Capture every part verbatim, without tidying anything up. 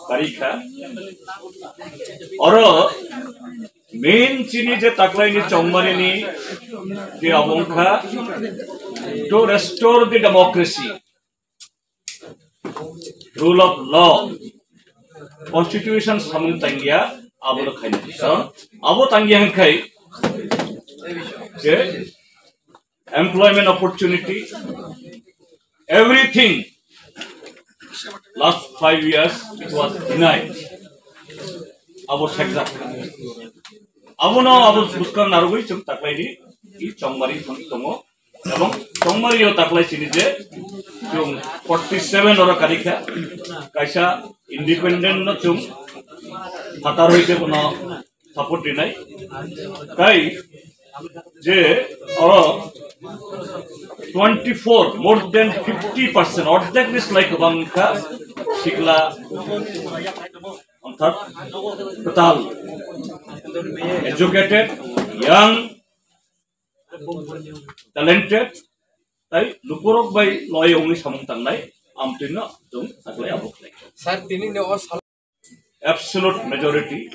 Karikha. Oro main chini je taklaini chongmarini je abongkha to restore the democracy, rule of law, constitution samung tangya, abono khaina. Karon abo tangya hwnkhai je employment opportunity, everything. Last five years it was denied. Abo sekjak. Abono abo buskang narugwi chwng taklaini i chongmari thang tongo. Ebong chongmari o taklai chini je chwng forty seven oro karikha. Kaisa independent no chwng phatar hoite bono support rinai. Tai je oro twenty four, more than fifty percent, ordek ni slai kwbang kha sikla, orthat kwtal, educated, young, talented, tai lukurok bai loi wngwi samung tangnai, amtwino chwng taklai abo khlai. Sir, tini ni o sal- Absolute majority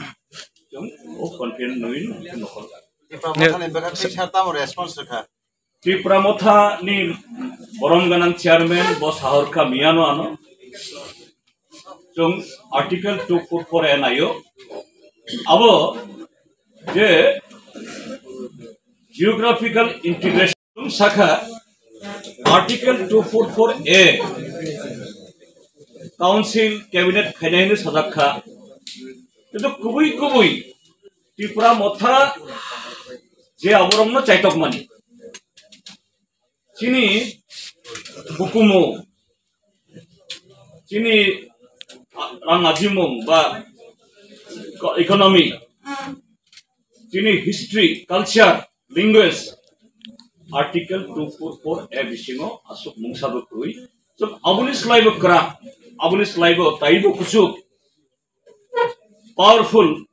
chwng o confident nwi nokol. Tipra Motha ni bwkhak twi sir tamo response rwkha? Tipra Motha ni borom ganang chairman bo sahorkha miyano ano. Chwng Article two four four A naio. Abo je geographical integration sakha, Article two four four A Council Cabinet khainai hwnwi sajak kha. Kintu kubui kubui Tipra Motha je aborokno chaitokmani, chini bukumu, chini rang ajimung ba economy, chini history, culture, language, Article two four four A bisingo aswk mungsa bo kwrwi. So, aboni slai bo kwrak, aboni slai bo taibo kuchuk powerful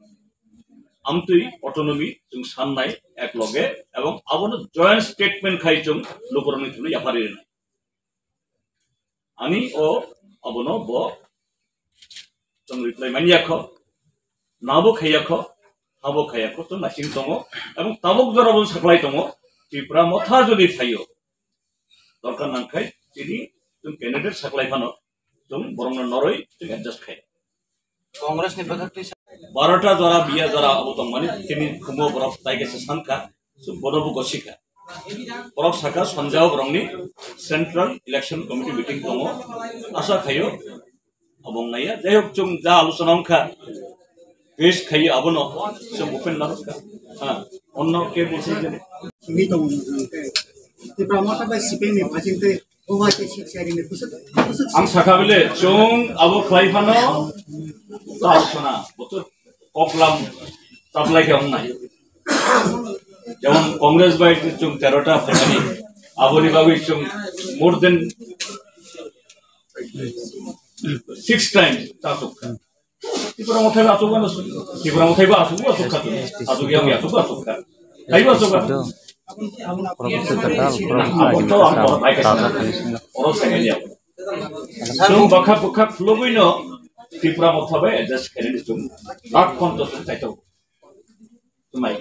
amtwi autonomy chwng sannai ek loge, ebong abono joint statement khai chwng lukurokni thani yapharwi rwnai. Ani o abono bo chwng reply manya kho, nabo khaiya kho, abo khaiya kho, chwng naising tongo, ebong tabuk jora bo saklai tongo, Tipra Motha jodi phaio, dorkar nangkhai chini chwng candidate saklai phano chwng borokno noroi chwng adjust khai. Congress ni bwkhak twi sa- Barota jora, biya jora abo tongmani, chini khumo borok tai kaisa sankha, so bono bo gosikha. Borok sakha, Sanjay borokni Central Election Committee meeting tongo, asa khaio abo wngnaiya. Jai hok, chwng ja alochona wngkha, base khaio abono chwng open narwkha. Ha, onno ke bwsai jani. Simi tongo, Tipra Motha bai C P M ni phasing tei Ang sakha bile chwng abo khlai phano ta sona botor koklam tablai khe wngnai. Jemon Congress bai chwng tero ta phaimani, aboni bagwi chwng more than six times ta sukha. Tipra Mothai ba asuk ba asuk. Tipra Mothai ba asuk ba asuk kha. Asuk yang ya asuk ba asuk kha. Hai ba asuk kha. Abo to ang oro bai kha. Oro sai ya. Chwng bwkha bwkha khulugwi no Tipra Motha bai adjust khainani chwng lakh ponchash khaito. Tumai.